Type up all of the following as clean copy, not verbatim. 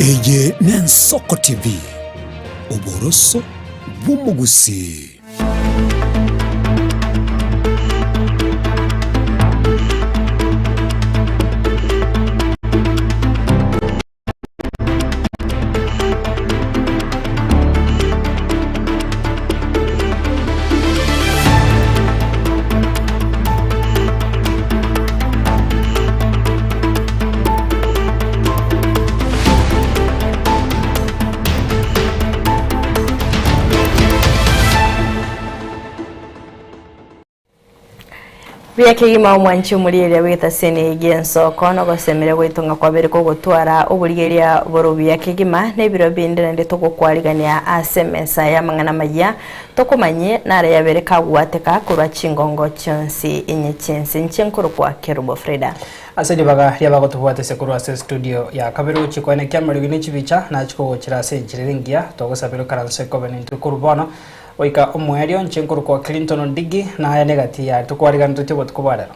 Eye n'Ensoko TV, oboroso bw'omogusii. Buya kegima omwanchi omorieria bw'etasini y'ensoko nogosemeria gwaito ng'a kwabere kogotwara oborigeria bore obuya kegima na ebiro binde naende togokwarigania ase emesa y'amang'ana amayia tokomanyie nare yabere kagwateka korwa chingongo chionsi inye chi'ense inche nkorokwa Kerubo Frida. Ase ribaga ri'abagotobwatesia korwa ase estudio ya kabere gochia koenekia amariogi ne chibicha nachie kogochera ase enchera ere engiya, togosabera okaranse kobe nintwe korwa bono goika omoerio. Inche nkorokwa Clinton Ondigi, na aya negati ya tokwariganetwetie obotuko bwa rero.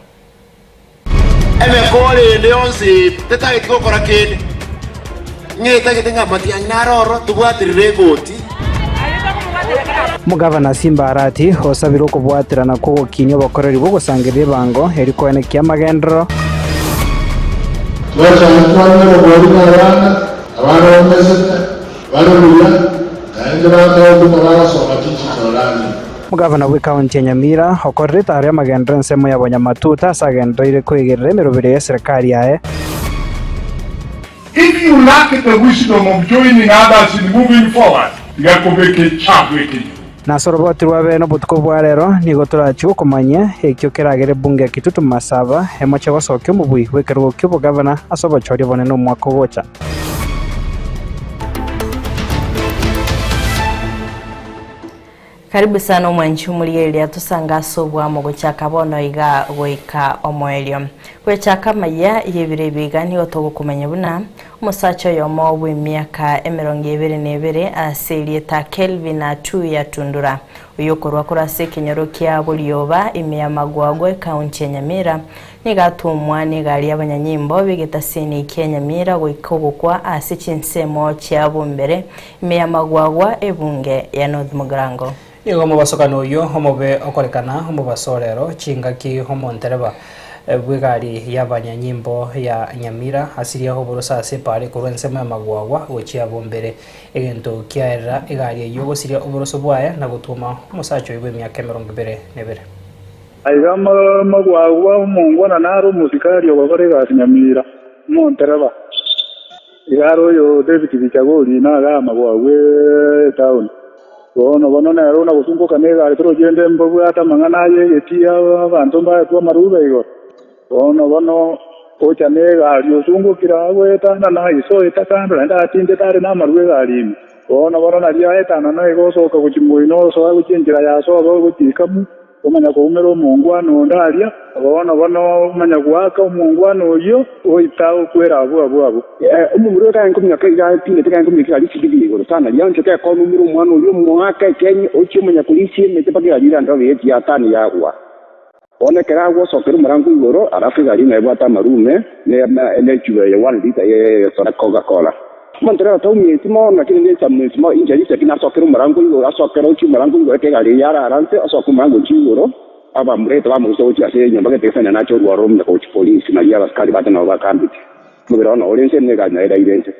Emekoro ende yonsi tetageti gokora kende, ng'a etagete ng'a amatiang'i naro ororo, tobwaterere egoti. Omogavana Simba Arati osabire okobwaterana kw'ogokinia obokoreri bw'ogosangereria ebango erio koenekia amagenderero. Twachaka kwanera obwari bw'abana, abana bamesete, bare buya, naende bakaobuka bagasoma Teachings or Learning. Omogavana bw'Ekaunti ya Nyamira okorire etaaro y'amagenderero ensemo ya Bonyamatuta ase agendereire koigerera emeroberio y'eserekari yaye. If you lack the wisdom of joining others in moving forward, tiga kobeka echafu ekenyoro. Nase oroboti rwa bene obotuko bwa rero nigo torachie gokomanyia ekio keragere ebunge ya Kitutu Masaba emoche gosokia omobui bw'ekerogo ki'obogavana ase obochori obonene omwaka ogocha. Karibu sana omwanchi omorigereria tosange ase obwamo gochaka bono iga goika omoerio. Gochaka amayia y'ebiro ebi iga nigo togokomanya buna omosacha oyomo bw'emiaka emerongo ebere na ebere ase erieta Kelvin Atuya Tundura oyio okorwa korwa ase ekenyoro kia Borioba ime ya Magwagwa ekaunti ya Nyamira nigo atomwa negari y'abanyanyimbo b'egetasini kia Nyamira goika ogokwa ase chinsemo chia Bombere Ime y'amagwagwa ebunge ya North Mugirango. Nigo omobasokano oyio omobe okorekana omobaso orero chingaki omontereba bw'egari y'abanyanyimbo ya Nyamira asirie oboroso ase epaara ekorwa ensemo y'amagwagwa gochia Bombere. Egento kiaerera egari eyio gosiria oboroso bwaye na gotwoma omosacha oyio bw'emiaka 21. Aiga amagwagwa omongwana nare omosikari ogokora egasi Nyamira, omontereba. Iga are oyo David Bichagori naga amagwagwa etown. Bono bono nere ona gosungoka negari torochende mbabwate amang'ana aye egetii abanto mbaetwe amarube igoro. Bono bono ocha negari osungokire agoetana na iso oeta kando naende atindete are namarube egari ime. Bono bono nario aetana na igo osoka gochia moino osoa gochia enchera ya sobo gochia ikamu. Omanya koumera omongwana onde aria, bono bono omanya goaka omongwana oyio, goika okwera abwo abwo abwo. Omomura oyo kare nkominyoka iga atindete kare nkominyoka egari esibidi igoro sana riria onche gekonumera omwana oyio omoaka ekenye ochie omanya korisia emete mpaka egari erande obe eti yatano yagwa. Bono ekero agwa osokera omorango igoro alafu egari naye ebwate amarume ne echuba eye one litre ye soda coca cola. Omonto rero taumieti mono lakini nesamueti mono inche richa ki nasokera omorango igoro asokera ochie omorango igoro ekero egari eye arara nse osoke omorango ochie igoro abamurete bamorusia gochia ase enyomba gete gese nache orwaro omuya gochia polisi nario abasikari bacha nabo bakambete omobere one ore nse ne egari naye eraire nse.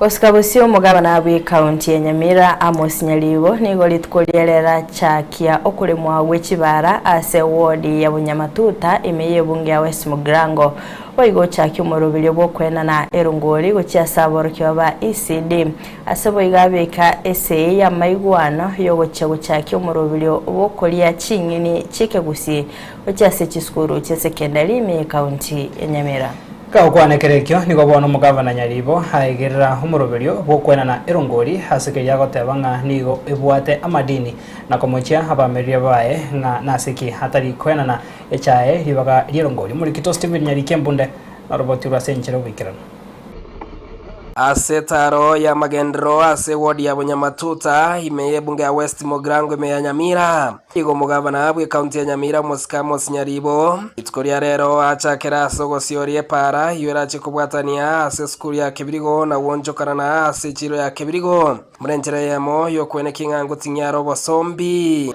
Gosika bosio omogabana bw'ekaunti ya Nyamira Amos Nyaribo nigo rituko riria rirachakia okoremwa gwe chibara ase ward ya Bunyamatuta ime y'ebunge ya West Mugirango. Boigo ochakia omoroberio bw'okoenana erongori gochia ase aborokigwa ba ECD. Ase boigo abeka esegi y'amaiguano y'ogochia gochakia omoroberio bw'okoria ching'eni chi'ekegusii gochia ase chisukuru chi'esekendari ime y'ekaunti ya Nyamira. Gagokwana ekero ekio, nigo bono omogavana Nyaribo aegerera omoroberio bw'okwenana erongori ase keria agoteba ng'a nigo ebwate amadini na komochia abamereria baye ng'a nase ki atari koenana echaye ribaga ri'erongori. Omorikito Stephen Nyariki Embunde noroboti rwe ase enchera oboikeranu. Ase etaaro y'amagenderero ase ewodi ya Bonyamatuta, ime y'ebunge ya West Mugirango ime ya Nyamira, igo omogabana bw'ekaunti ya Nyamira omosike Amos Nyaribo, rituko ria rero achakere ase ogosioria epaara eyio erache kobwatania ase esukuru ya Kebirigo na gwonchokana na ase echiiro ya Kebirigo buna enchera eyemo y'okwenekia ng'a ngoting'ia are obosombi.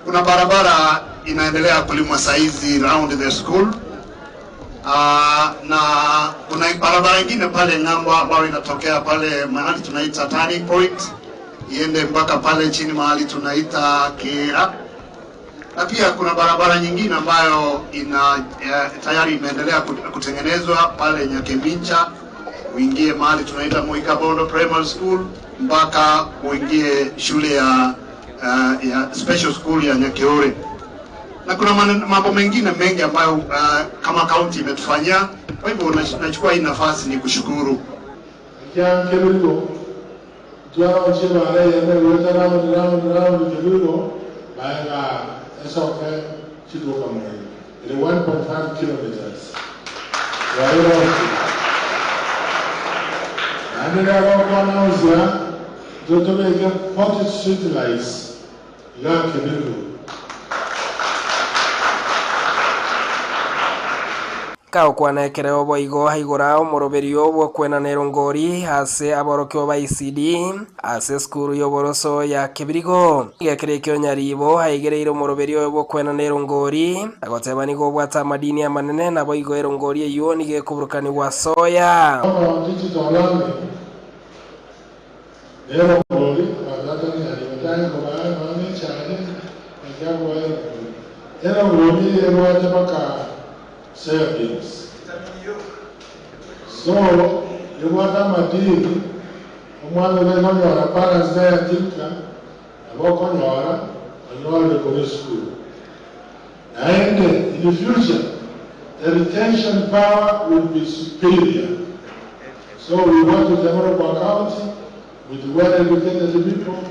Kuna barabara inaendelea kulimwa saizi round the school na kuna barabara ingine pale ng'ambo ambayo inatokea pale mahali tunaita turning point iende mpaka pale chini mahali tunaita Kira, na pia kuna barabara nyingine ambayo ina tayari imeendelea kutengenezwa pale Nyakemincha uingie mahali tunaita Muikabondo Primary School mpaka uingie shule ya ya special school ya Nyakeore na kuna mambo mengine mengi ambayo kama county imetufanyia. Kwa hivyo nachukua hii nafasi ni kushukuru. Kebirigo twaronchie bara eyemo egoeta round round round Kebirigo maega esoke chiduka moyo ere 1.5 kilometers wairosi naende rero okwanausia totobeke 40 street lights iga Kebirigo. Kagokwana ekereo boigo aigora omoroberio bw'okwenana erongori ase aborokigwa ba ECD ase esukuru y'oboroso ya Kebirigo. Gekero ekio Nyaribo aigereire omoroberio oyo bw'okwenana erongori, agoteba nigo obwate amadini amanene naboigo erongori eyio nigo ekoburukanigwa soya. Bono digital learning nerongori abanto batari batari kobaa nonya ne echae ekiagera erongori. Erongori eye ebwate mpaka soya beans. So ebwate amadini omwana oria okonyora balanced diet nka nabo okonyora onyorire korwa esukuru. Naende in the future the retention power will be superior. So we want to develop our county with well-educated people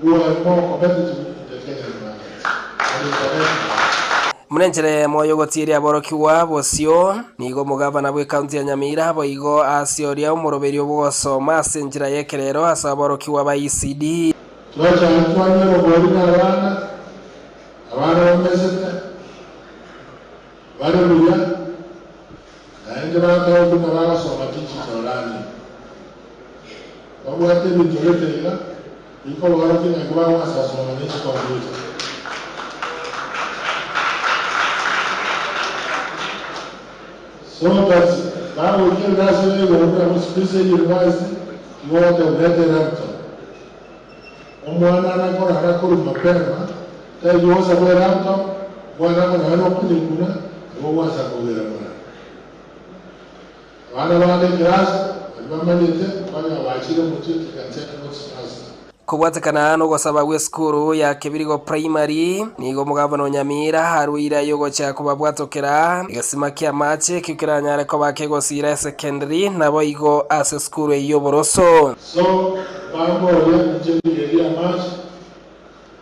who are more competitive in the Kenyan market and international. Buna enchera eyemo y'ogotieria aborokigwa bosio, nigo omogavana bw'ekaunti ya Nyamira boigo ase oria omoroberio bw'ogosoma ase enchera y'ekerero ase aborokigwa ba ECD. Twachaka twanyora obori na abana, abana bamesete, bare buya, naende bateba buna bagosoma digital learning. Babwate ebinto gete iga, bikoborokia ng'aki bagwasasoma ne chicomputer. So that bagoika ebirasi bia igoro buna Musipisi University, igo ogoteba reta elaptop. Omwana nakorara korwa mapema, taiyo gosaba elaptop, omwana akonyora nokonyekuna, nabo ogwansa kogera mara. Abana bande eclass baria bamanyete okonyora bachire omotwe they can take notes faster. Kobwatekana nogosaba gw'esukuru ya Kebirigo Primary, nigo omogavana o Nyamira aruire ayogochia kobabwatokera egesima ki'amache ekio keranyare koba kegosiira esekendiri naboigo ase esukuru eyio y'oboroso. So bamboria inche ndigerie amache,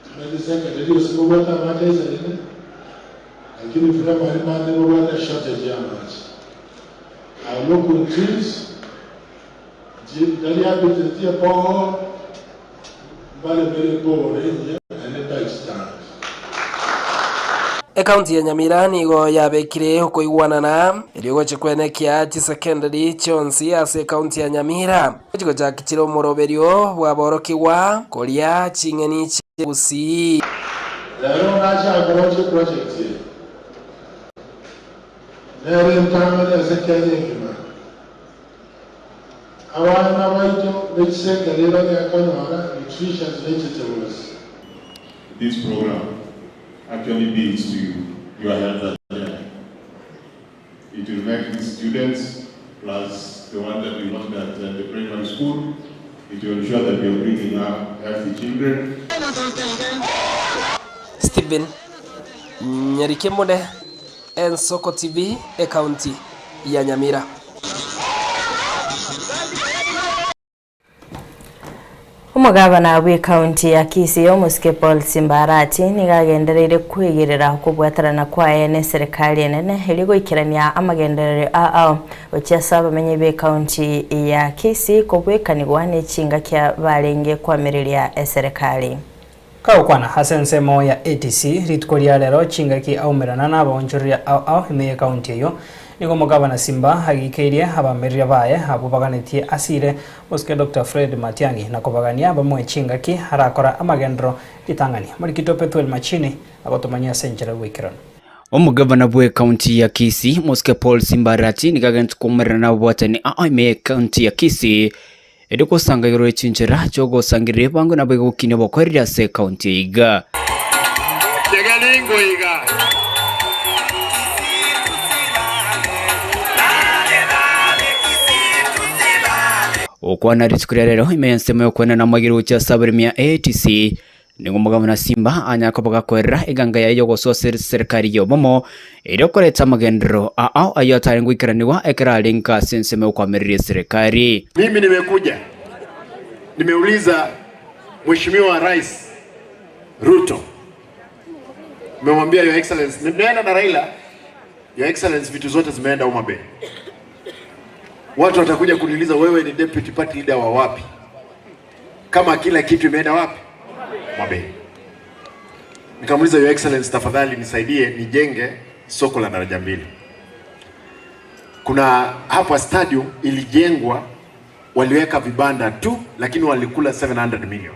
timanyeti secondary gose kobwate amache aisaine, lakini primary mande kobwate shortage y'amache. I look on trees, nchi ntari apeteti eboho, mbaremere eboho engiya naende mbae chitangi. Ekaunti ya Nyamira nigo yabekire okoigwanana erio gochia kwenekia chisekendari chionsi ase ekaunti ya Nyamira chigochaki chire omoroberio bw'aborokigwa koria ching'eni chi'egusii. Rero nachaka roche project eye nere entang'ani ase Kenya engima. Abana baito be chisekendari banyare konyora nutritious vegetables. This program actually builds to your health agenda. It will make these students plus the one that we looked at the primary school. It will ensure that we are bringing up healthy children. Stephen Nyarikemode, Ensoko TV, Ekaunti ya Nyamira. Omogabana bw'ekaunti ya Kisii omosike Paul Simba Arati nigo agendereire kwegerera okobwaterana kwaye n'eserekari enene erio goikerania amagenderero ao gochia ase abamenyi b'ekaunti ya Kisii kobwekanigwa n'echingaki barenge koamereria eserekari. Kagokwana ase ensemo ya ATC rituko ria rero chingaki aumerana nabaonchoreria ao ao ime y'ekaunti eyio, nigo omogabana Simba agikeirie abamereria baye abwo baganetie asire Mosike Doctor Fred Matiang'i na kobagania bamoe chingaki arakora amagenderero ritang'ani. Morikito Pethuel Machini agotomanyia ase enchera y'oboikeranu. Omogavana bw'ekaunti ya Kisii, Mosike Paul Simba Arati nigo agenete koumerana nababwatani ao ime y'ekaunti ya Kisii erio gosanga igoro ye chinchera chiogosangereria ebango naboigo gokinia obokoreri ase ekaunti eye iga. Gokwana rituko ria rero ime y'ensemo y'okwenena amagiri gochia ase abaremi ya ATC, nigo omogabana Simba anyare koba gakoerera eganga yaye y'ogosoa ase serikali y'obomo erio koreta amagenderero ao ayio atarenge goikeranigwa ekero arenge ase ensemo y'okoamereria eserekari. Mimi nimekuja nimeuliza Mheshimiwa Rais Ruto, nimemwambia Your Excellency, nimeenda na Raila, Your Excellency, vitu zote zimeenda Homa Bay. Watu watakuja kuniuliza wewe ni deputy party leader wa wapi, kama kila kitu imeenda wapi? Homa Bay. Nikamuuliza Your Excellency, tafadhali nisaidie nijenge soko la daraja mbili. Kuna hapa stadium ilijengwa, waliweka vibanda tu, lakini walikula 700 million.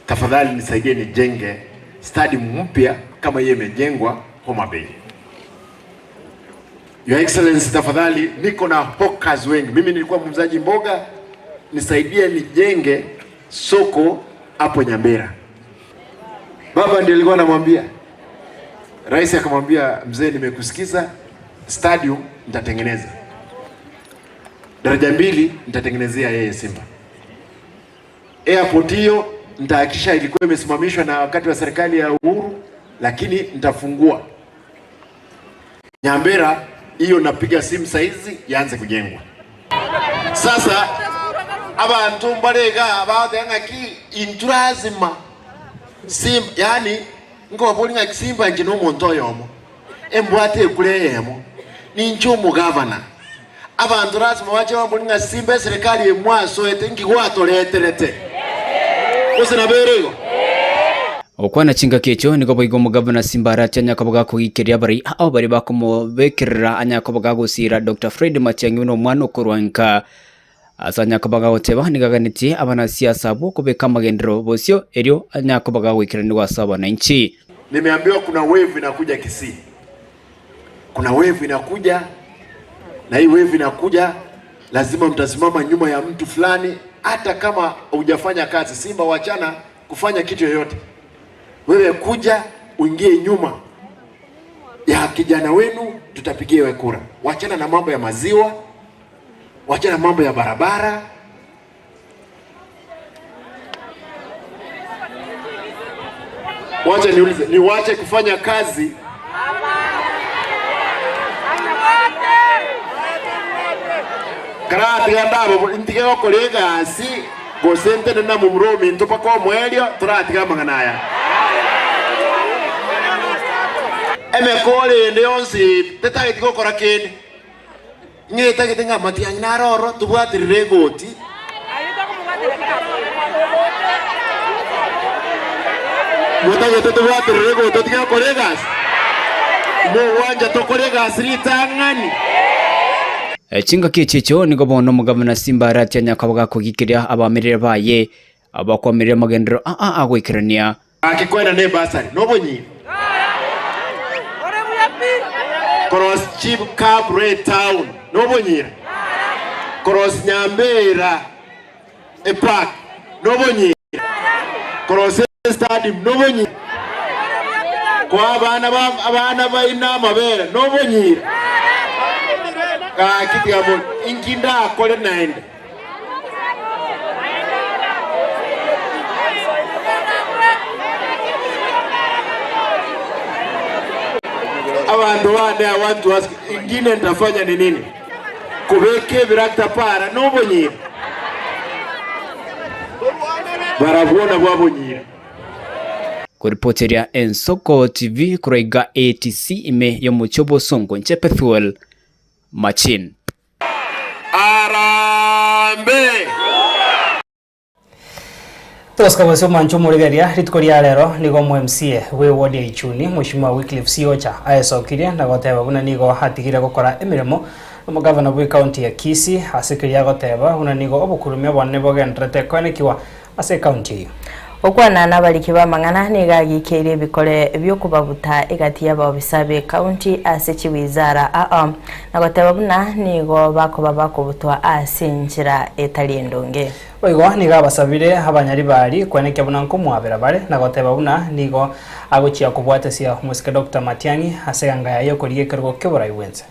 Tafadhali nisaidie nijenge stadium mpya kama hiyo imejengwa Homa Bay. Your Excellency, tafadhali niko na hawkers wengi. Mimi nilikuwa muuzaji mboga, nisaidie nijenge soko hapo Nyambera. Baba ndiye alikuwa anamwambia. Rais akamwambia mzee, nimekusikiza, stadium nitatengeneza, daraja mbili nitatengenezea yeye Simba, airport hiyo nitahakikisha ilikuwa imesimamishwa na wakati wa serikali ya Uhuru, lakini nitafungua Nyambera hiyo, napiga simu saizi yaanze kujengwa. Sasa abantu mbarega baoteba ng'aki intwe lazima Simba, yani nkobori ng'aki Simba inche nomonto oyomo embwate ekura eyemo ninche omogavana abanto lazima bache bambori ng'a Simba eserekari emwasoete nki gwatoreterete gose nabo ere igo. Gokwana chingaki echio nigo boigo omogavana Simba Arati anyare koba gakogiikeria abarai ao baria bakomobekerera anyare koba gagosiira Doctor Fred Matiang'i buna omwana okorwa nka. Ase anyare koba gagoteba nigo aganetie abanasiasa abwo kobeka amagenderero bosio erio anyare koba gagoikeranigwa ase abananchi. Nimeambiwa kuna wave inakuja Kisii, kuna wave inakuja, na hii wave inakuja, lazima mtasimama nyuma ya mtu fulani, hata kama hujafanya kazi. Simba wachana kufanya kitu yoyote, wewe kuja uingie nyuma ya kijana wenu, tutapigia wewe kura. Wachana na mambo ya maziwa, wachana na mambo ya barabara. Wacha niulize, niwache kufanya kazi? Karatiga ndabo ntige gokora egasi gose ntenene na momura ominto mpaka omoerio toratiga amang'ana aya. Emekoro ende yonsi tetageti gokora kende. Ng'a etagete ng'a amatiang'i naro ororo tobwaterere egoti. Motagete tobwaterere egoti totige gokora egasi? Mogwancha tokore egasi ritang'ani? Chingaki echi echio nigo bono omogavana Simba Arati anyare koba gakogikeria abamerere baye abakoamerera amagenderero aa agoikerania. Gaki koena nebasari nobonyiri. Cross Chief Kabre town nobonyira. Cross Nyambera epark nobonyira. Cross stadium nobonyira. Koa abana ba abana baino amabere nobonyira. Gaki tiga bono inki ndakore naende. Abanto bande I want to ask ingine nitafanya ni nini? Kobeka ebirakita para nobonyira. Barabwo nabwo abonyira. Koripoteria Ensoko TV korwa iga ATC ime y'omochie obosongo inche Pethuel Machin. Harambee! Tosika gose omwancho omorigereria, rituko ria rero nigo omo MCA bwe ward ya Ichuni Mheshimiwa Wycliffe Siocha aesokirie na goteba buna nigo atigire gokora emeremo nomogavana bwe county ya Kisii ase keria agoteba buna nigo obokurumia obonene bogendererete koenekiwa ase ecounty eyio. Gokwana nabariki b'amang'ana nigo agikeirie ebikore bi'okobabuta egati y'abaobisa b'ecounty ase chiwizara ao, na goteba buna nigo bakoba bakobutwa ase enchera etari endonge. Boigo nigo abasabire abanyaribari kwenekia buna nkomwabera bare na goteba buna nigo agochia kobwatesia omosike Doctor Matiang'i ase eganga yaye y'okorigia ekerogo ki'oborai bw'ense.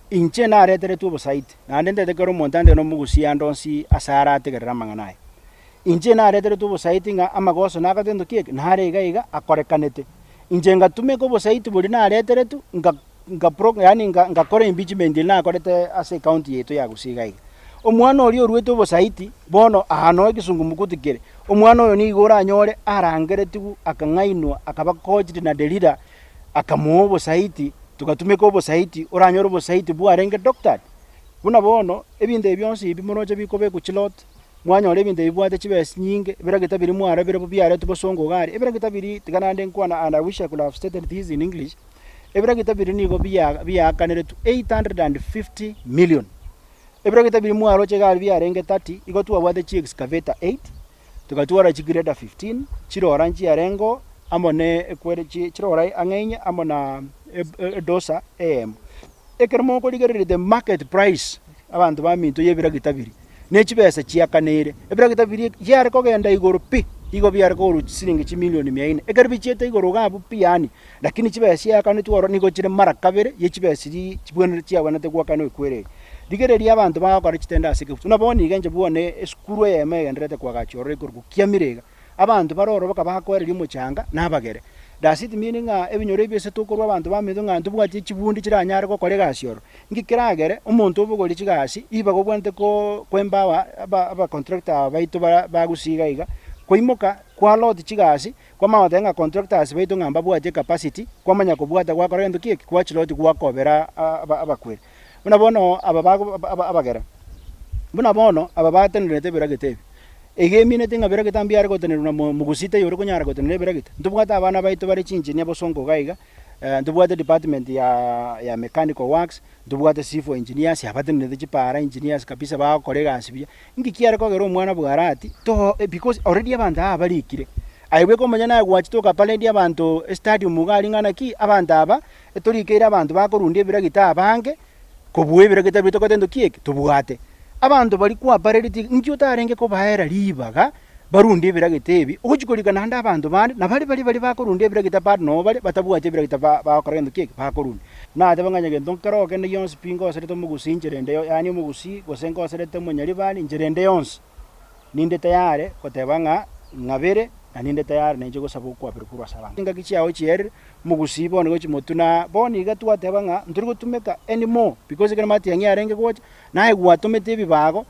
Inche nareteretwe obosaiti, naende ntete kera omonto ande nomogusia ande onsi ase arategerere amang'ana aya. Inche nareteretwe obosaiti ng'a amagoso nagatento ki eke nare iga iga akorekanete. Inche ngatumeka obosaiti boria nareteretwe nka nka pro yaani nka ngakora impeachment eria nakorete ase ecounty yaito ya Gusii iga iga. Omwana oria oruete obosaiti, bono aa noo ekesungumukuti kere, omwana oyo nigo oranyore arangeretigwe akang'ainwa akaba coached na Delila akamoa obosaiti, togatumeka obosaiti, oranyore obosaiti bwarenge doctored. Buna bono, ebinto ebi bionsi ebi moroche bikobekwa chilot, mwanyora ebinto ebi bibwate chibesa chinyinge, ebiragita biria mwarabire biaretwe bosongo iga aria, ebiragita biria tiga naende nkwana and I wish I could have stated this in English, ebiragita biria nigo bia biaakaneretwe 850 million. Ebiragita biria mwaroche iga aria biarenge 30, igo twabwate chi excavator 8, Togatwara chigreda 15, chirora nchiarengeo amo ne ekwere chi chirora ang'e inye amo na edosa eyemo. Ekero mokorigereria the market price abanto baminto ya ebiragita biria, ne chibesa chiakaneire, ebiragita biria biare kogenda igoro pi, igo biare kogorwa chisiringi chimilioni mia inne. Ekero bichiete igoro iga abwo pi yaani, lakini chibesa chiakanetwe ororo nigo chire mara kabere ye chibesa chiria chibwenerete chiabwenerete goakanwa ekwere eye. Rigereria abanto bagokora chitendo ase ekegusu. Buna bono iga inche bwone esukuru eyemo egendererete koagachwa ororo ekorokwa Kiamire iga, abanto bare ororo baka bakoereria omochanga na abagere. Does it mean ng'a ebinyoro ebi ase tokorwa abanto bamanyete ng'a ntobwati chibundi chiranyare gokora egasi ororo? Inki keragere omonto obogorie chigasi ribaga obwenerete ko empower aba abacontractor aba baito bara bagusii iga iga, koimoka kwa lot chigasi Kwamanya goteba ng'a contractors baito ng'a mbabwati ecapacity, kwamanya kobwata gwakora gento ki eki? Gwachiloti gwakobera abakweri. Buna bono aba bago abagera, buna bono aba batenenerete ebiragita ebi, iga emineti ng'a biragita mbiare gotenerwa na mogusii taiyo ore konyara gotenena ebiragita. Ntobwate abana baito bare chingineer bosongo iga iga, ntobwate department ya ya mechanical works, ntobwate civil engineers abatenenerete chipara engineers kabisa bagokora egasi buya. Inki kiare kogera omwana bw'Arati to because already abanto aba barikire. Aye bweka omonyene aye gwachete okaparedi abanto estadium iga aria ng'a naki, abanto aba etorikeire abanto bakorundia ebiragita abange kobua ebiragita biria tokorete ntoki eke? Tobwate. Abanto baria kwaparereti inki otarenge kobaera ribaga barundie ebiragita ebi, ogochia korika naende abanto bande, na baria baria baria bakorundia ebiragita bado nabo bare batabwati ebiragita ba bagokora gento ki eke? Bakorundia. Nateba ng'a onye gento nkero kende gionsi pi ngoserete omogusii inchera ende yaani omogusii gose ngoserete omonyaribari inchera ende yonsi, ninde tayare goteba ng'a ng'abere na ninde tayare nainche gosaba okwabera korwa ase abanto. Chingaki chiao chierire, omogusii bono gochia motwe na bono iga twateba ng'a ntori gotumeka anymore because ekero matiang'i arenge gocha, naye gwatomete ebibago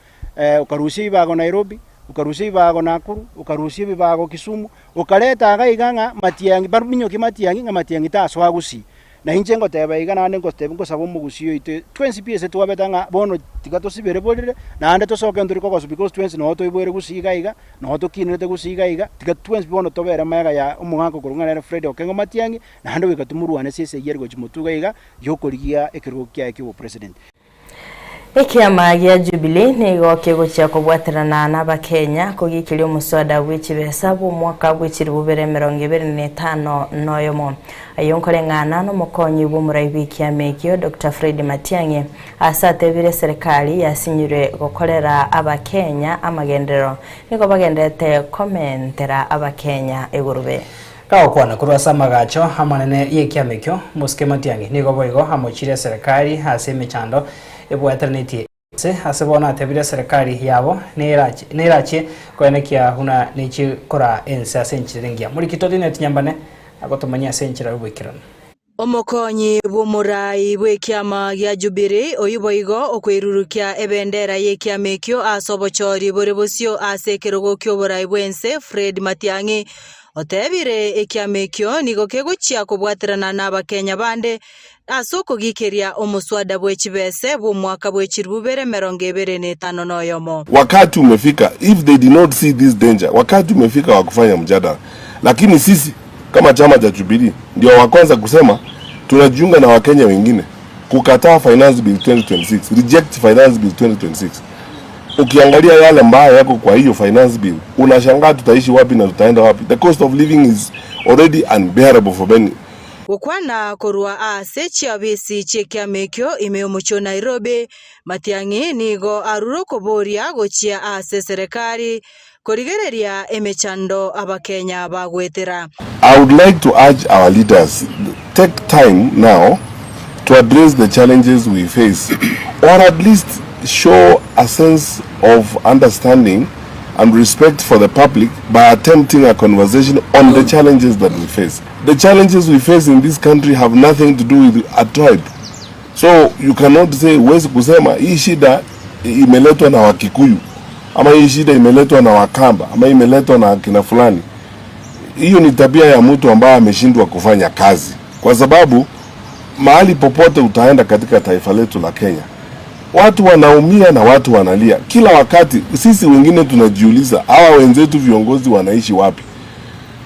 okarusia ebibago Nairobi, okarusia ebibago Nakuru, okarusia ebibago Kisumu, okareta iga iga ng'a matiang'i baminyokie matiang'i ng'a matiang'i tasoa gusii. Na inche ngoteba iga naende ngoteba ngosaba omogusii oito twensi pi ase twabete ng'a bono tiga tosibere borere, naende tosoke ntori kogosu because twensi noo toiboire gusii iga iga, noo tokinerete gusii iga iga, tiga twensi pi bono tobere magega ya omogaka okorwa ng'a nere Fred Okengo Matiang'i, naende goika tomorwane ase esegi ere gochia motwe iga iga, yokorigia ekerogo kiaye kia obopresident. Ekiama gia Jubilee nigo kegochia kobwaterana n'Abakenya kogiikeria omoswada bwe chibesa bw'omwaka bwe chilifu bibere emerongo ebere na etano na oyomo. Ayio nkoreng'ana nomokonyi bw'omorai bw'ekiama ekio Doctor Fred Matiang'i ase atebire eserekari yasinyirwe gokorera Abakenya amagenderero nigo bagenderete komentera Abakenya egurube. Gagokwana korwa ase amagacho amanene y'ekiama ekio, Mosike Matiang'i nigo boigo amochire eserekari ase emechando ebwateranetie ense ase bono atebire eserekari yabo nerachie koenekia buna nechie koraa ense ase enchera engiya. Morikito Linet Nyambane agotomanyia ase enchera y'oboikeranu. Omokonyi bw'omoraai bw'ekiama gia Jubilee oyio boigo okoirurukia ebendera y'ekiama ekio ase obochori bore bosio ase ekerogo ki'oboraai bw'ense Fred Matiang'i otebire ekiama ekio nigo kegochia kobwaterana n'Abakenya bande ase okogikeria omoswada bwe chibese bw'omwaka bwe chilifu bibere emerongo ebere na etano na oyomo. Wakati umefika, if they did not see this danger, wakati umefika wa kufanya mjadala, lakini sisi kama chama cha Jubilee ndio wa kwanza kusema tunajiunga na Wakenya wengine kukataa Finance Bill 2026, reject Finance Bill 2026. Ukiangalia yale mbaya yako kwa hiyo finance bill, unashangaa tutaishi wapi na tutaenda wapi. The cost of living is already unbearable for many. Gokwana korwa ase chiabisi chi'ekiama ekio ime y'omochie o Nairobi, Matiang'i nigo arure okoboria gochia ase eserekari korigereria emechando Abakenya bagwetera. I would like to urge our leaders take time now to address the challenges we face or at least show a sense of understanding and respect for the public by attempting a conversation on the challenges that we face. The challenges we face in this country have nothing to do with a tribe. So you cannot say, huwezi kusema hii shida imeletwa na Wakikuyu ama hii shida imeletwa na Wakamba ama imeletwa na kina fulani. Hiyo ni tabia ya mtu ambaye ameshindwa kufanya kazi, kwa sababu mahali popote utaenda katika taifa letu la Kenya, watu wanaumia na watu wanalia kila wakati. Sisi wengine tunajiuliza hawa wenzetu viongozi wanaishi wapi?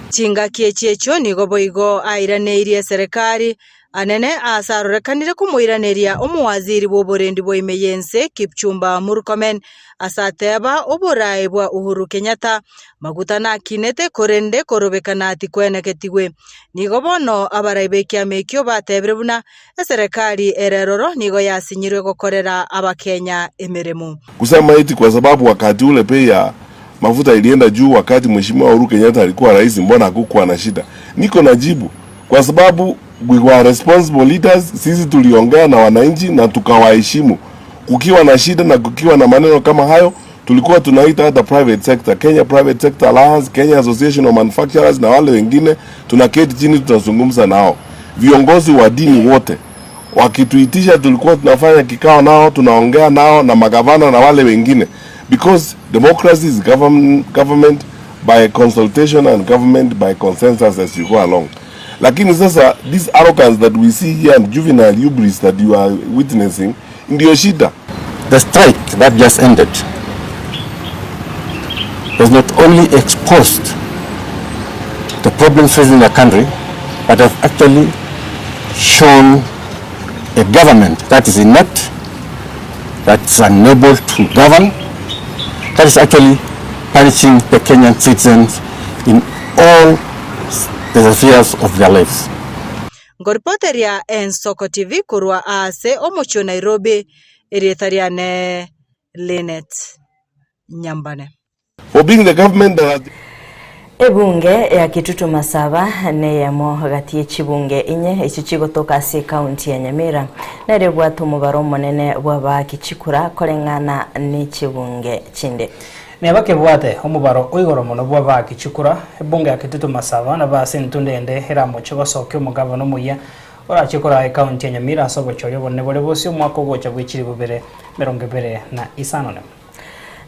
Chingaki echi echio nigo boigo airaneirie eserekari anene aase arorekanire komoiraneria omowaziri bw'oborendi bwa ime y'ense Kipchumba Murkomen ase ateba oboraai bwa Uhuru Kenyatta maguta nakinete korende korobekana tikweneketigwe. Nigo bono abarai b'ekiama ekio batebire buna eserekari ere eroro nigo yasinyirwe gokorera Abakenya emeremo. Kusema eti kwa sababu wakati ule bei ya mafuta ilienda juu wakati Mheshimiwa Uhuru Kenyatta alikuwa rais, mbona hakukuwa na shida? Niko na jibu, kwa sababu we were responsible leaders. Sisi tuliongea na wananchi na tukawaheshimu. Kukiwa na shida na kukiwa na maneno kama hayo, tulikuwa tunaita hata private sector, Kenya Private Sector Alliance, Kenya Association of Manufacturers na wale wengine, tunaketi chini tunazungumza nao. Viongozi wa dini wote wakituitisha, tulikuwa tunafanya kikao nao, tunaongea nao na magavana na wale wengine, because democracy is government by consultation and government by consensus as you go along. Lakini sasa this arrogance that we see here and juvenile hubris that you are witnessing ndio shida. The strike that just ended has not only exposed the problems facing the country, but has actually shown a government that is inept, that is unable to govern, that is actually punishing the Kenyan citizens in all the spheres of their lives. Nkoripoteria Ensoko TV korwa aase omochie o Nairobi, erieta riane Linet Nyambane. For being the government that has Ebunge ya Kitutu Masaba neyemo gati ye chibunge inye echio chigotoka ase ekaunti ya Nyamira nere ebwate omobaro omonene bw'abaaki chikura koreng'ana ne chibunge chinde. Neba kebwate omobaro o igoro mono bw'abaaki chikura, ebunge ya Kitutu Masaba nabo ase entunda ende eramoche gosokia omogabana omoyia orache koraa ekaunti ya Nyamira ase obochori obonene bore bosio omwaka ogocha bwe chilifu bibere emerongo ebere na isano nemo.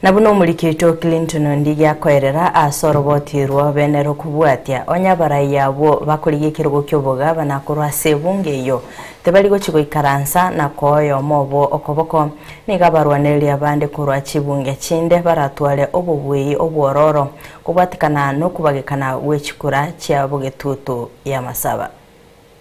Na buna omoriki oito Clinton Ondigi akoerera ase oroboti rw'obene rokobwatia, onye abarai abwo bakorigia ekerogo ki'obogabana korwa ase ebunge eyio, tibari gochia goikaransa na koa oyomo obo okoboko. Nigo abarwanereri abande korwa chibunge chinde baratware obobuei obwororo kobwatekana nokobagekana gwe chikura chia bogetutu y'amasaba.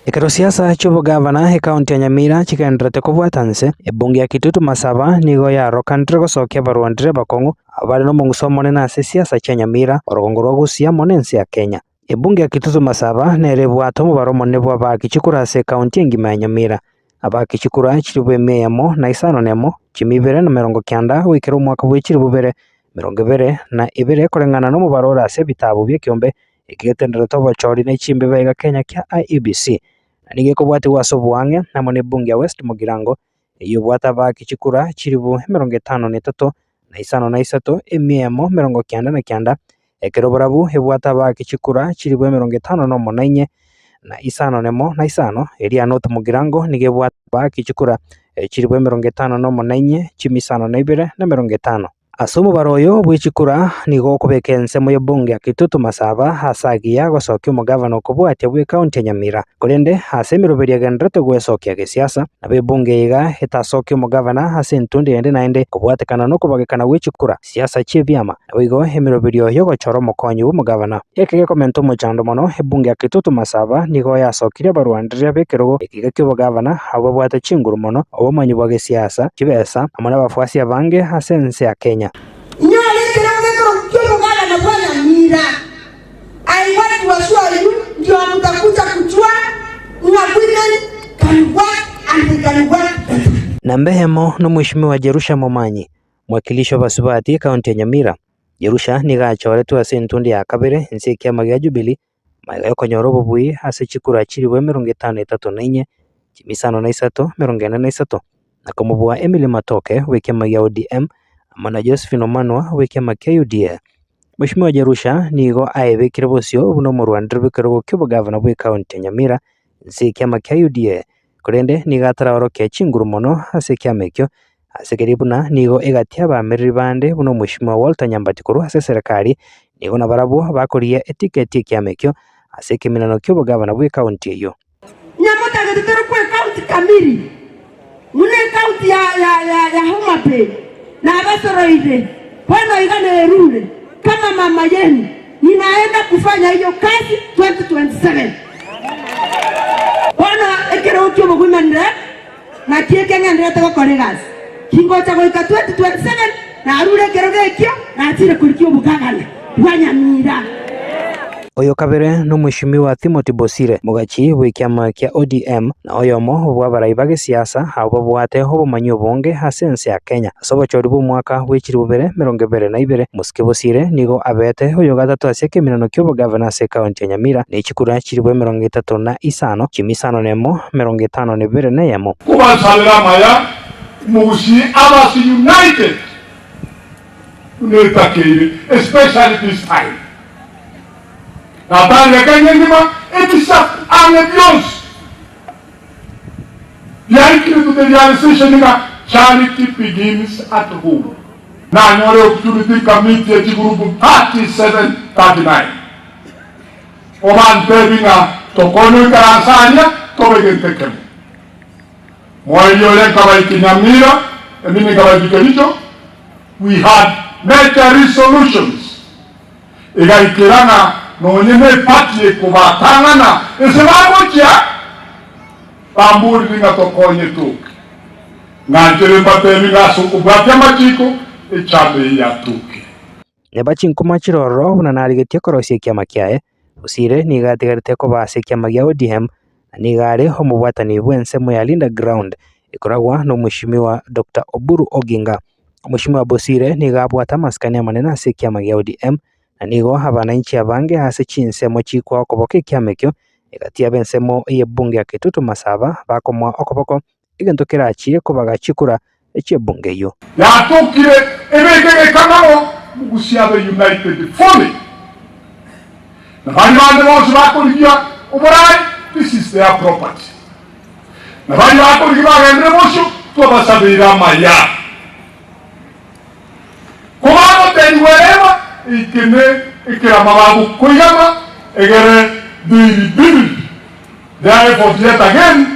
Ekero siasa chi'obogavana ekaunti ya Nyamira chigendererete kobwata nse, ebunge ya Kitutu Masaba nigo yarokanire gosokia abarwandire abakong'u abare nomong'uso omonene ase siasa chia Nyamira, orogongo rwa Gusii amo nense ya Kenya. Ebunge ya Kitutu Masaba nere ebwate omobaro omonene bw'abaaki chikura ase ekaunti engima ya Nyamira. Abaaki chikura chilifu emia eyemo na isano nemo, chimia ibere na emerongo kianda goikera omwaka bwe chilifu ibere 22 koreng'ana nomobaro ore ase ebitabu bi'ekeombe eke getenderete obochori ne chimbebe iga Kenya kia IEBC na nigo ekobwatigwa ase oboang'e amo nebunge ya West Mugirango eyio ebwate abaaki chikura chilifu 53 na isano na isato emia eyemo 99 ekero barabwo ebwate abaaki chikura chilifu 58. na isano nemo na isano, eria ya North Mugirango nigo ebwate abaaki chikura chilifu emerongo etano nomo na inye, chimia isano na ibere, na emerongo etano. Ase omobaro oyo bwe chikura nigo okobeka ensemo y'ebunge ya Kitutu Masaba ase agiya gosokia omogavana okobwatia bw'ekaunti ya Nyamira. Korende ase emeroberio egendererete gwesokia gesiasa, nabo ebunge eye iga etasokie omogavana ase entundi ende naende kobwatekana nokobagekana gwe chikura, siasa chi'ebiama, naboigo emeroberio y'ogochora omokonyi bw'omogavana. Eke gekomenta omochando mono, ebunge ya Kitutu Masaba nigo yasokirie abarwandereria b'ekerogo ekiga ki'obogavana abwo babwate chinguru mono, obomanyi bwa gesiasa, chibesa, amo nabafuasi abange ase ense ya Kenya. Inyore ekerogo gekorokwa ki'omogabana bwa Nyamira. I want to assure you ndio mtakuja kujua ng'a women can work and they can work better. Namba eyemo nomweshimiwa Jerusha Momanyi, mwakilishi obasubati ekaunti ya Nyamira. Jerusha nigo achoretwe ase entundi ya kabere inse y'ekiama gia Jubilee magega y'okonyora obobui ase chikura chilifu emerongo etano etato na inye, chimia isano na isato, emerongo ene na isato, na komobua Emily Matoke bw'ekiama gia ODM amo na Josephine Omanwa bw'ekiama kia UDA. Mweshimiwa Jerusha nigo aebekire bosio buna omorwaneri bw'ekerogo ki'obogavana bw'ekaunti ya Nyamira inse y'ekiama kia UDA, korende nigo ataraorokia chinguru mono ase ekiama ekio Ase keria buna nigo egati y'abaamereri bande buna Omweshimiwa Walter Nyambati korwa ase eserekari, nigo nabarabwo bakorigia etiketi y'ekiama ekio ase ekeminano ki'obogavana bw'ekaunti eyio. Nyamotagete torokwe ekaunti kamiri, buna ekaunti ya ya ya ya Homa Bay, nabasoroire bono iga nerure kama mama yenu, ninaenda kufanya hiyo kazi 2027. Bono ekerogo ki'oboguimanire Naki eke ng'endererete gokora egasi, tingocha goika 2027 narure ekerogo ekio nachire korigia obogagana bwa Nyamira. Oyo kabere nomweshimiwa Timothy Bosire, mogachi bw'ekiama kia ODM na oyomo bw'abarai ba gesiasa abwo babwate obomanyi obonge ase ense ya Kenya. Ase obochori bw'omwaka bwe chilifu bibere emerongo ebere na ibere, Mosike Bosire nigo abete oyogatato ase ekeminano ki'obogavana ase ekaunti ya Nyamira ne chikura chilifu emerongo etato na isano, chimia isano nemo, emerongo etano na ebere neyemo. Kobansabera amaya mogusii abase united buna etakeire especially this time. Natangire Kenya engima ebisaku ang'e bionsi biarikire to the realization ng'a charity begins at home. Nanyore opportunity nkameetia chigroup 37, 39. Obantebi ng'a tokonye oikaranse aria tobe gento ekemo. Moerio oria nkabaika Nyamira, emini nkabaika Kericho, we had major resolutions. Egaikera ng'a nonye neparty ekobatang'ana ase bagochia, bamborire ng'a tokonye toke. Nganchere mbatebi ng'a ase okobwatia amachiko, echama eye yatokire. Neba chinkuma chirororo buna narigetie korosia ekiama kiaye, Bosire nigo atigarete koba ase ekiama gia ODM na nigo are omobwatani bw'ensemo ya Linda Ground ekoragwa n'Omweshimiwa Doctor Oburu Oginga. Omweshimiwa Bosire nigo abwate amasikani amanene ase ekiama gia ODM na nigo abananchi abange ase chinsemo chikwa okoboko ekiama ekio egati y'abensemo y'ebunge ya Kitutu Masaba bakomoa okoboko egento kerachie kobaga chikura chi'ebunge eyio. Yatokire ebeke gekamamo mogusia abe united fully na baria bande bonsi bakorigia oborai this is their property na baria bakorigia bagendere bosio twabasabeire amaya kobagotenigwa ereema eke ne ekerama bagokoigama egere they rebuild their effort yet again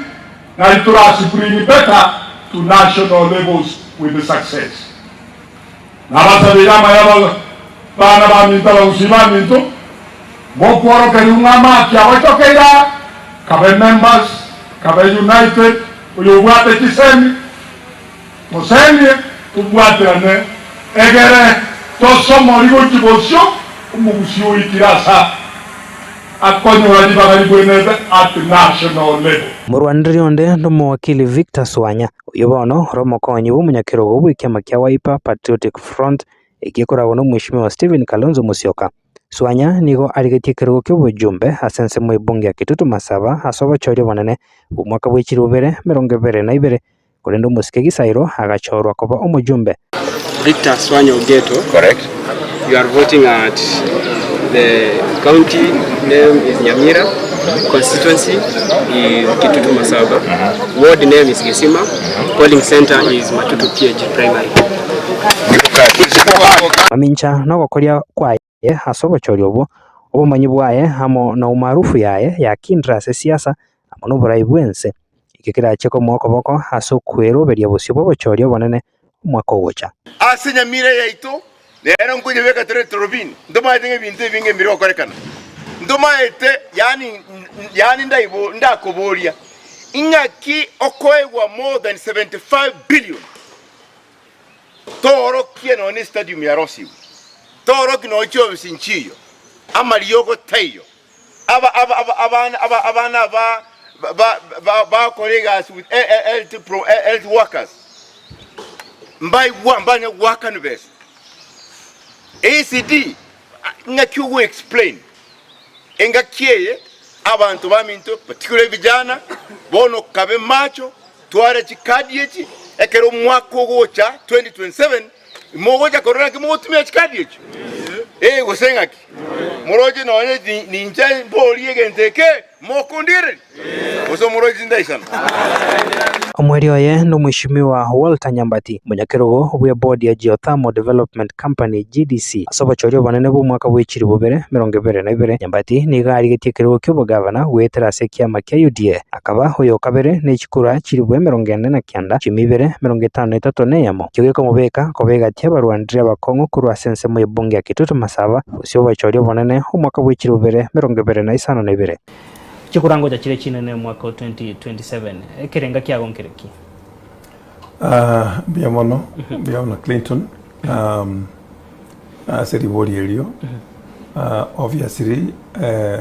Nari torasi bring better to national levels with success. Nabasabeire amaya bana baminto abagusii baminto mokworokerigwe ng'a amaki agochokeire aa kabe members kabe united oyobwate chisemi tosemie tobwaterane egere tosomori gochia bosio omogusii oikire asa akonyora ribaga ribwenerete at national level. Morwanereri onde nomowakili Victor Swanya, oyio bono ore omokonyi bw'omonyakerogo bw'ekiama kia Wiper Patriotic Front ekia ekoragwa nomweshimiwa Stephen Kalonzo Musyoka. Swanya nigo arigetie ekerogo ki'obojumbe ase ensemo y'ebunge ya Kitutu Masaba ase obochori obonene bw'omwaka bwe chilifu bibere emerongo ebere na ibere Korende omosike Gisairo agachorwa koba omojumbe. Victor Swanya Ogeto. Correct. You are voting at The county name is Nyamira, constituency is Kitutu Masaba, ward name is Gesima, polling center is Matutu PAG Primary. Mamincha nogokoria kwaye ase obochori obwo, obomanyi bwaye amo na umaarufu yaye yakindire ase siasa amo noborai bw'ense. Ekio kerache komoa okoboko ase okweroberia bosio bw'obochori obonene omwaka ogocha. Ase nyamira yaito Rero nkoyebeka tore etorobini, ntomaete ng'a ebinto ebinge mbire gokorekana. Ntomaete, yaani, yaani ndaibo, ndakoboria, ing'aki okoegwa more than 75 billion toorokie nonya ne estadium yarosiwe, toorokie nonya chiofisi nchiyo, amariogo taiyo, aba, aba, aba, abana, aba, abana aba ba, ba, bakora egasi with health, pro, health workers mbaigwa mbanya goakanwa besa. ECD ng'aki ogo explain engaki eye abanto baminto particularly vijana bono kabe macho tware chikadi echi ekero omwaka ogocha 2027 mogocha korora naki mogotumia chikadi echio eh gose ng'aki moroche nonye ninche mborie egento eke mokondigereria gose moroche tindaisana. Omweri oye nomweshimiwa Walter Nyambati, omonyakerogo bw'ebodi ya Geothermal Development Company, GDC, ase obochori obonene bw'omwaka bwe chilifu bibere emerongo ebere na ibere. Nyambati nigo arigetie ekerogo ki'obogavana goetera ase ekiama kia UDA. Akaba oyo o kabere ne chikura chilifu emerongo ene na kianda, chimi ibere, emerongo etano na etato na eyemo. Ekio gekomobeka koba egati y'abarwanire abakong'u korwa ase ensemo y'ebunge ya Kitutu Masaba, gose obochori obonene omwaka bwe chilifu bibere emerongo ebere na isano na ibere. Chikura ngocha chire chinene omwaka o 2027, ekerenga kiago nkere ki? Ah, mbuya mono, mbuya mono Clinton. Um, ase ribori erio, ah, obviously eh,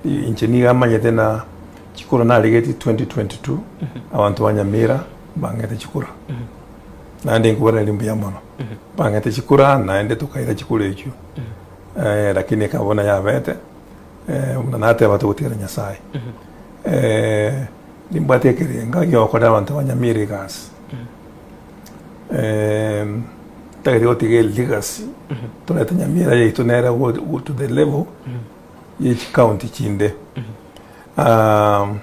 inche niga amanyete na chikura narigeti 2022 abanto ba Nyamira bang'ete chikura naende nkobaraneri mbuya mono bang'ete chikura naende tokaira chikura echio eh, lakini ekaba buna yabete eh, buna nateba togotigana Nyasaye eh, nimbwate ekerenga giokorera abanto ba Nyamira egasi eh, ntagete gotiga elegacy torete Nyamira yaito nere go, go to the level ye chikaunti chinde um,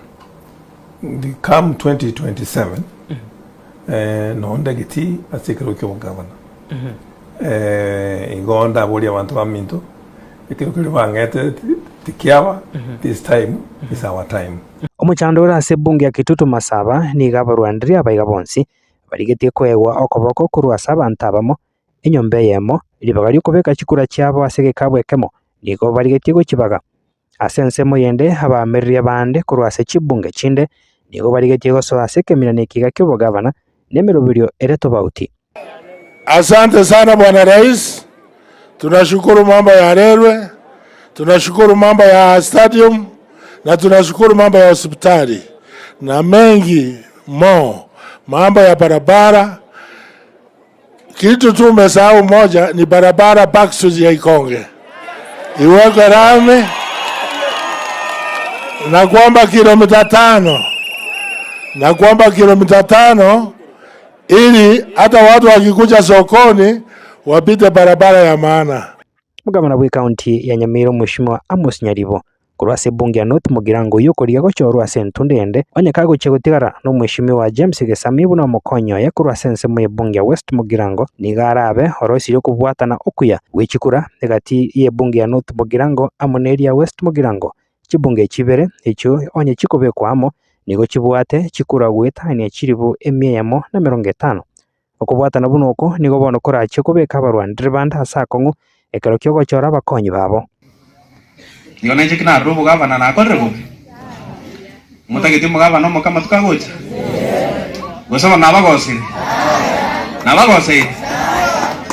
come 2027 eh, nonde geti ase ekero kia obogavana eh, igo ndaborie abanto baminto ekero keria bang'ete tikiaba this time is our time. Omochando ore ase ebunge ya Kitutu Masaba nigo abarwanderia abaiga bonsi barigetie koegwa okoboko korwa ase abanto abamo enyomba eyemo, ribaga ri'okobeka chikura chiabo ase egekabu ekemo, nigo barigetie gochibaga. Ase ensemo yende abaamereria bande korwa ase chibunge chinde nigo barigetie gosoa ase ekeminani ekiga ki'obogavana na emeroberio ere tobauti. Asante sana Bwana Rais, tunashukuru mambo ya railway, tunashukuru mambo ya stadium na tunashukuru mambo ya hospitali na mengi mo, mambo ya barabara. Kitu tu umesahau moja ni barabara backstreet ya Ikonge iwekwe rami na kwamba kilomita tano na kwamba kilomita tano ili hata watu wakikuja sokoni wapite barabara ya maana. Omogabana bw'ecounty ya Nyamira Omweshimiwa Amos Nyaribo Korwa ase ebunge ya North Mugirango oyio okorigia gochorwa ase entunda ende, onye kagochia gotigara nomweshimiwa James Gesami buna omokonyi oye korwa ase ensemo y'ebunge ya West Mugirango, nigo arabe oroisirie okobwatana okuya gwe chikura egati y'ebunge ya North Mugirango amo neria ya West Mugirango. Chibunge echi ibere echio onye chikobekwa amo nigo chibwate chikura goetania chilifu emia eyemo na emerongo etano. Okobwatana buna oko nigo bono korachie kobeka abarwanire bande ase akong'u ekero ki'ogochora abakonyi babo. Igo nainche ki narure obogavana nakorire bobe? Motageti omogavana omoke amatuko agocha? Gose bono nabagosire? Nabagoseire?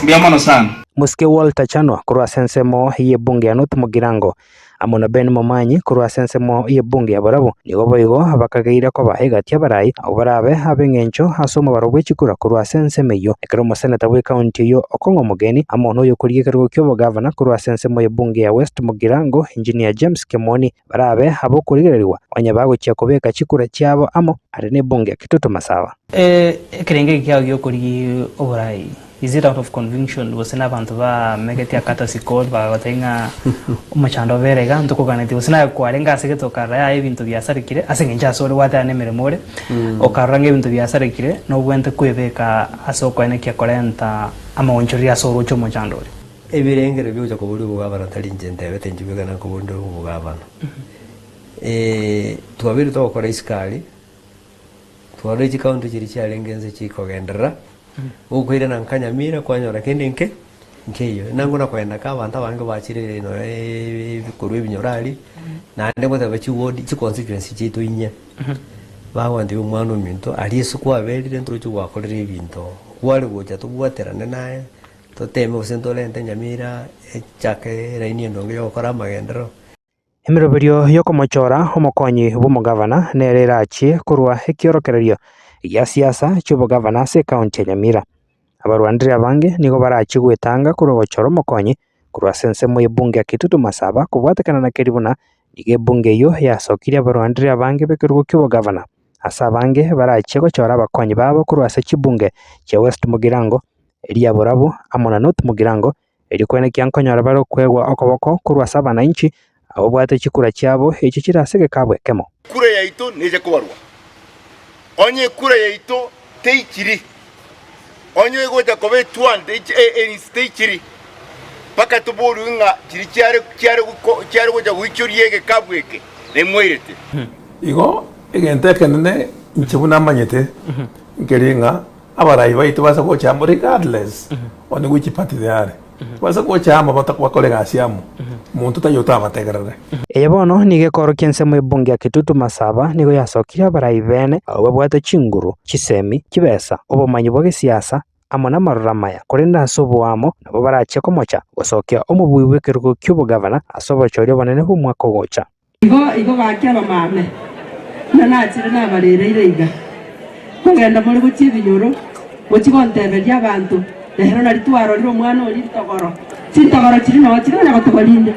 Mbuya mono sana. Mosike Walter Chanwa korwa ase ensemo y'ebunge ya North Mugirango. Amo na Ben Momanyi korwa ase ensemo y'ebunge ya Borabu. Nigo boigo bakageire koba egati y'abarai abwo barabe ab'engencho ase omobaro bwe chikura korwa ase ensemo eyio. Ekero omoseneta bw'ekaunti eyio Okong'o Omogeni amo noyokorigia ekerogo ki'obogavana korwa ase ensemo y'ebunge ya West Mugirango Engineer James Kemoni barabe ab'okorigererigwa onye bagochia kobeka chikura chiabo amo are n'ebunge ya Kitutu Masaba. Ekerengo eke kiao gi'okorigia oborai is it out of conviction gose nabanto bamegete akatasi call bagagotebia ng'a omochando obere iga ntokoganetie gose naye kwarenge ase gete okarora yaya ebinto biasarekire ase eng'encho ase ore gwateba nemeremo ore okarora ng'a ebinto biasarekire nobwenerete kwebeka ase okoenekia korenta amaonchoreria ase oroche omochando oria. Ebirengero biogocha koboria obogavana tari inche ntebete inche bweka nakoboria obogavana. Twabeire togokora isiko aria. Twarora chikaunti chiria chiarenge inse chikogenderera, gokoirana nka Nyamira kwanyora kende nke nkeiyo. Nangwa na kogenda ka abanto abange bachire nonya korwa ebinyoro aria, naende ngoteba chiward chiconstituency chiaito inye, bagontebia omwana ominto aria ase kwaberire ntoroche gwakorire ebinto, kware gocha tobwaterane naye, toteme gose ntorente Nyamira echake eraini endonge ya gokora amagenderero. Emeroberio y'okomochora omokonyi bw'omogavana nere erachie korwa ekiorokererio gia siasa chi'obogavana ase ekaunti ya Nyamira. Abarwandire abange nigo barachie gwetanga korwa gochora omokonyi korwa ase ensemo y'ebunge ya Kitutu Masaba kobwatekana na keria buna nigo ebunge eyio yasokirie abarwandire abange b'ekerogo ki'obogavana ase abange barachie gochora abakonyi babo korwa ase chibunge chia West Mugirango, eria Borabu amo na North Mugirango Erio kwenekia nkonyora bare okoegwa okoboko korwa ase abananchi, abwo babwate chikura chiabo echio chire ase egekabu ekemo. Ekura yaito neche kobarwa. Onye ekura yaito teichiri, onye egocha koba etwante erinsi teichiri, mpaka toborwe ng'a chiria chiare chiare chiare gocha goichoria egekabu eke nemwairete. Igo egento ekenene inche buna amanyete nkeri ng'a Abarai baito base gocha amo regardless on which party they are, base gocha amo bakore egasi amo, monto taiyo otabategerere. Eye bono nigo ekorokia ensemo y'ebunge ya Kitutu Masaba nigo yasokirie abarai bene abwo babwate chinguru, chisemi, chibesa, obomanyi bwa gesiasa amo namaroro amaya korende ase oboamo nabo barachie komocha gosokia omobui bw'ekerogo ki'obogavana ase obochori obonene bw'omwaka ogocha. Igo igo gaki abamame, buna nachire nabarereire iga, nkogenda more gochia ebinyoro, mochie gonteberia abanto, Rero nari twarorire omwana oria ritogoro, chintogoro chiria nao chire konya gotogorinda.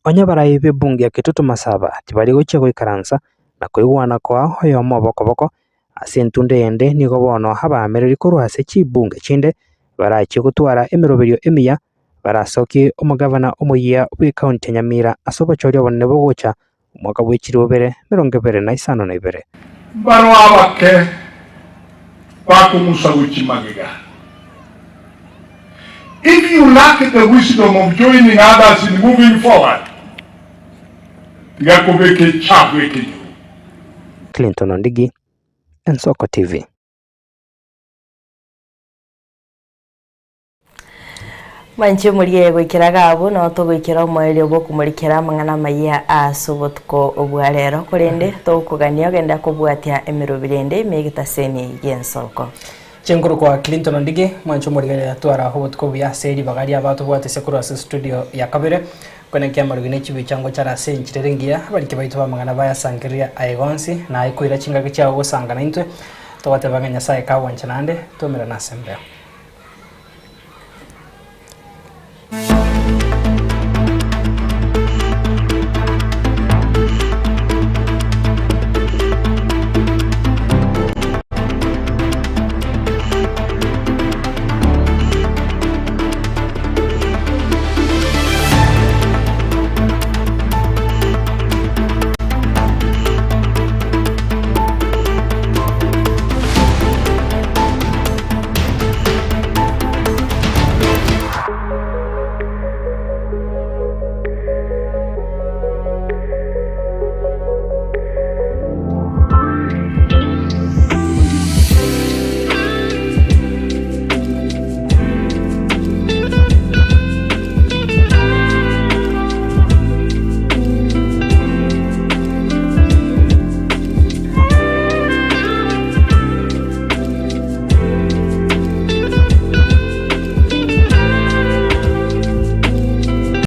Onye abarai b'ebunge ya Kitutu Masaba tibari gochia goikaransa na koigwana koa oyomo obokoboko, ase entunda eyende nigo bono abaamereri korwa ase chibunge chinde barachie gotwara emeroberio emiya Barasokie omogavana omoyia bw'ekaunti ya Nyamira ase obochori obonene bogocha omwaka bwe chilifu ibere emerongo ebere na isano na ibere. Mbaro abake bakong'usa gochia magega. If you lack the wisdom of joining others in moving forward, tiga kobeka echabu ekenyoro. Clinton Ondigi, Ensoko TV. Manche morie goikera gabu nao togoikera omoerio bw'okomorikera amang'ana amayia ase obotuko bwa rero, korende togokogania ogende kobwatia emeroberi ende ime y'egetaseni gi'ensoko. Chinkuru kwa Clinton Ondigi, mwanche omorigereria twara obotuko obuya ase ribaga ria abatobwatese korwa ase studio ya kabere. Kwenenkia amarugi ne chibicha ngochare ase enchera ere engiya, abariki baito b'amang'ana bayasangereria aye gonsi, na aye koira chingaki chiao gosanga naintwe, togoteba ng'a Nyasae kagwancha naende, twaumerane ase embeo.